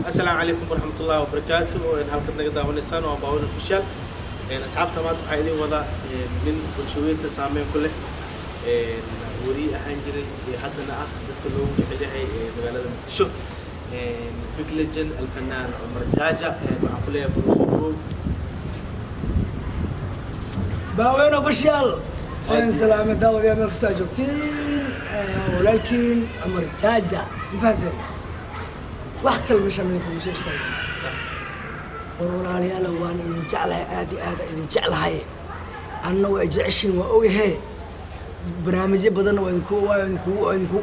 Asalaamu calaykum waraxmatullaahi wabarakaatu. Halkaad naga daawanaysaan waa Baawan Official. Asxaabta, maanta waxaa idin wada nin bulshaweynta saameyn ku leh, weriye ahaan jiray, haddana ah dadka loogu jecel yahay magaalada Muqdisho, big legend, alfanaan Cumar Jaaja. Waxaan ku leeyahay burusugow. Baaweyn Official waan salaamay. Daawadayaal, meel kastoo aad joogtiin, walaalkiin Cumar Jaaja. Ma fahanteen? Wax kale meeshaan idin kugu soo istaagay. War walaalayaal, waan idin jeclahay, aad iyo aad idin jeclahay. Anna waa jeceshiin, waa ogahe. Barnaamijyo badanna waa idinku waa idinku waa idinku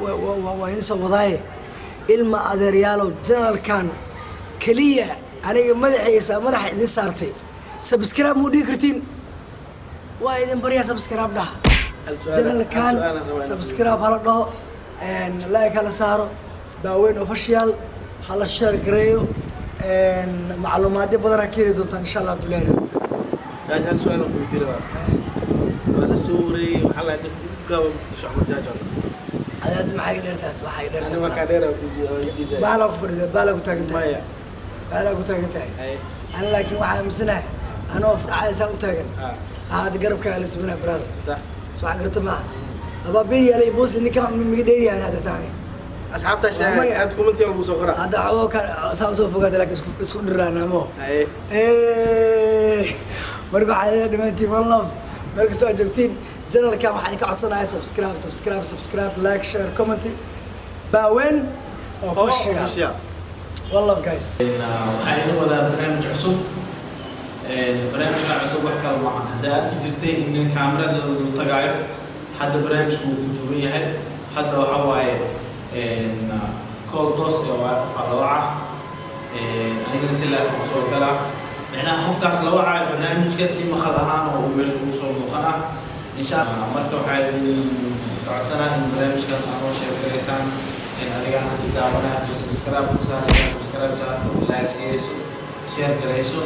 waa idin soo wadaaye. Ilma adeeryaalow, channelkan keliya aniga madaxaysa madaxa idin saartay. Subscribe muu dhigi kartiin? Waa idin baryaa, subscribe dhaha channelkan. Subscribe hala dhaho, like hala saaro, Baaweyn Official hala share gareeyo. Macluumaadyo badan aa ka heli doontaan, insha Allah duleera. Jaaja, hal su-aal aan ku weydiin rabaa. Waa la soo wareeyey, waxaa la dadka ugu gaaban Muqdisho Cumar Jaaja. Adaad maxay dheertahay? Waxay ani markaa dheertahay. Dheer aan ku jiidaa. Baalaa ku fadhida, baalaa ku taagan tahay. Maya. Baalaa ku taagan tahay. Haye. Ana laakiin waxaa aaminsanahay anoo fadhacaysaa u taagan. Aad garabkaa la simanaa, brother. Soo wax garta maaha. Abaa beeryaala boosi ninka miga dheeryahan hadda taani. Asxaabta sheegay. Maya. Asxaabta commentiga lagu soo qoraa. Hadda xogoo ka saa usoo fogaada, laakiin isku dhiraanaamo. Haye. Marka waxaa leedahay dhammaantiin one love, meel kastoo aad joogtiin. Channelkan waxaa idinka codsanaya subscribe, subscribe, subscribe, like, share, comment. Baawen Official. Official. One love, guys. Waxaa idin wadaa barnaamij cusub. Barnaamijkan cusub wax kale maahan. Hadda arki jirtay in kaamirada lagu tagaayo, hadda barnaamijku wuu ku duwan yahay. Hadda waxa waaye call toos ee waa qofaa la waca, anigana si live aan soo galaa. Micnaha qofkaas la wacaayo barnaamijka si maqal ahaan oo uu meesha ugu soo muuqan ah, insha Allah. Marka waxaa idin codsanaa in barnaamijkan aad noo sheekaraysaan in adiga haddii daawanaya hadduu subscribe ku saaraya, subscribe saarto, like geyso, share garayso.